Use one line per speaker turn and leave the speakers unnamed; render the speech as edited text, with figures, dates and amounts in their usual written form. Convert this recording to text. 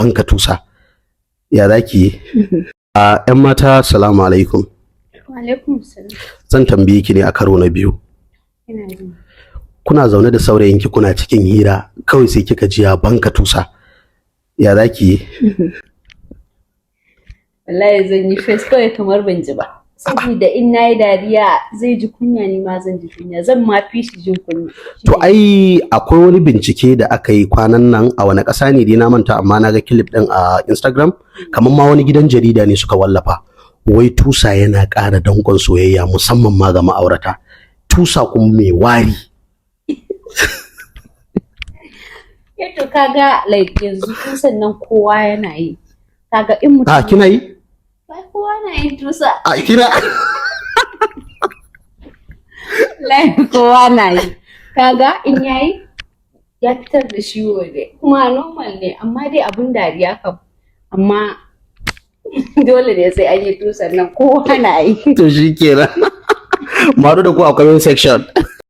banka tusa, ya za ki yi? A 'yan mata, salamu alaikum.
Wa alaikum salam.
Zan tambaye ki ne a karo na biyu.
Ina jin.
Kuna zaune da saurayinki, kuna cikin hira, kawai sai kika ji ya banka tusa, ya za ki yi?
Wallahi zan yi face kawai kamar ban ji ba. Saboda in nayi dariya zai ji kunya, ni ma zan ji kunya, zan ma fi shi jin kunya.
To ai akwai wani bincike da aka yi kwanan nan a wani ƙasa ne dai na manta, amma na ga clip ɗin a Instagram, kamar ma wani gidan jarida ne suka wallafa. Wai tusa yana ƙara danƙon soyayya, musamman ma ga ma'aurata. Tusa kuma mai wari.
Eh, to kaga like yanzu tusan nan kowa yana yi. Kaga in mutum
A kina yi?
Ai kowa na yin tusa.
A kina?
Like kowa na yi. Kaga in yayi ya fitar da shi waje. Kuma normal ne, amma dai abun dariya kam. Amma dole ne sai an yi tusan nan, kowa na yi.
To shi kenan. Mu haɗu da ku a comment section.